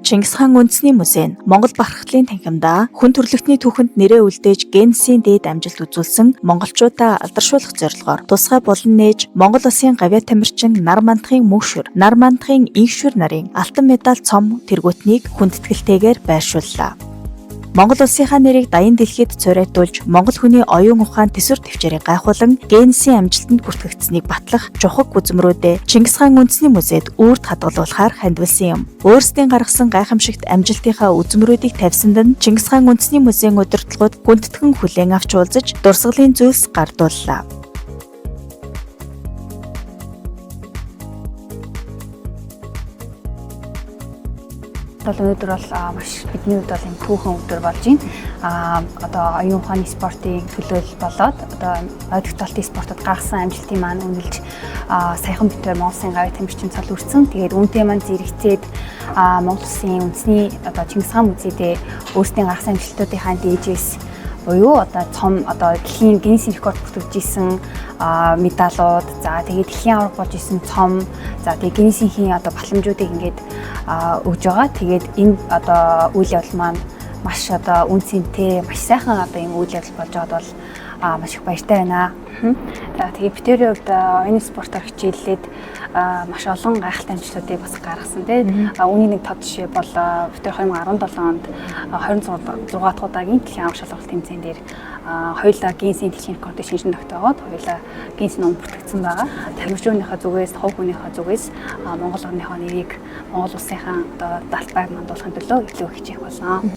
Чингис хаан үндэсний музей нь Монгол бахархлын танхимдаа хүн төрөлхтний түүхэнд нэрээ үлдээж Гиннесийн дээд амжилт үзүүлсэн монголчуудаа алдаршуулах зорилгоор тусгай булан нээж Монгол улсын гавьяа тамирчин Нар мандахын мөнхшүр, Нар мандахын инхшүр нарын алтан медаль цом тэргүүтнийг хүндэтгэлтэйгээр байршууллаа. Монгол улсынхаа нэрийг даян дэлхийд цорайтуулж, Монгол хүний оюун ухаан тэсвэр тэвчээрийг гайхуулан Гиннесийн амжилтанд бүртгэгдсэнийг батлах чухал гүзмрүүдээ Чингис хаан үндэсний музейд үүрд хадгалуулахаар хандивлсан юм. Өөрсдийн гаргасан гайхамшигт амжилтынхаа үзмрүүдийг тавьсанд нь Чингис хаан үндэсний музейн удирдлагууд хүндэтгэн хүлээн авч уулзаж дурсгалын зүйлс гардууллаа. Бол өнөөдөр бол маш бидний хувьд бол юм түүхэн өдөр болж байна. Одоо оюун ухааны спортын төлөөлөл болоод одоо ойдогтолтын спортод гаргасан амжилтын маань үнэлж саяхан бид хоёр Монгол Улсын гавьяа тамирчин цол үрсэн. Тэгээд үүнтэй маань зэрэгцээд Монгол Улсын үндэсний одоо Чингис хаан музейдээ өөрсдийн гаргасан амжилтуудынхаа дээжээс буюу одоо цом одоо дэлхийн Гиннесийн рекорд бүртгэж исэн медалууд, за тэгээд дэлхийн аварга болж исэн цом, за тэгээд Гиннесийн одоо батламжуудыг ингээд өгж байгаа. Тэгээд энэ одоо үйл явдал маань маш одоо үн цэнтэй, маш сайхан одоо ийм үйл явдал болж байгаад бол маш их баяртай байна. За тэгээд битэрийн хувьд оюуны спортоор хичээллээд маш олон гайхалтай амжилтуудыг бас гаргасан тийм. Үүний нэг тод жишээ бол битэр 2017 онд 26 дахь удаагийн дэлхийн аварга шалралт тэмцээн дээр хоёулаа Гиннесийн дэлхийн рекордыг шинжин тогтоогоод хоёулаа Гиннесийн ном бүртгэгдсэн байгаа. Тамирчууныхаа зүгээс, хувь хүнийхээ зүгээс Монгол орныхоо нэрийг Монгол улсынхаа одоо далбайг мандуулахын төлөө илүү хичээх болно.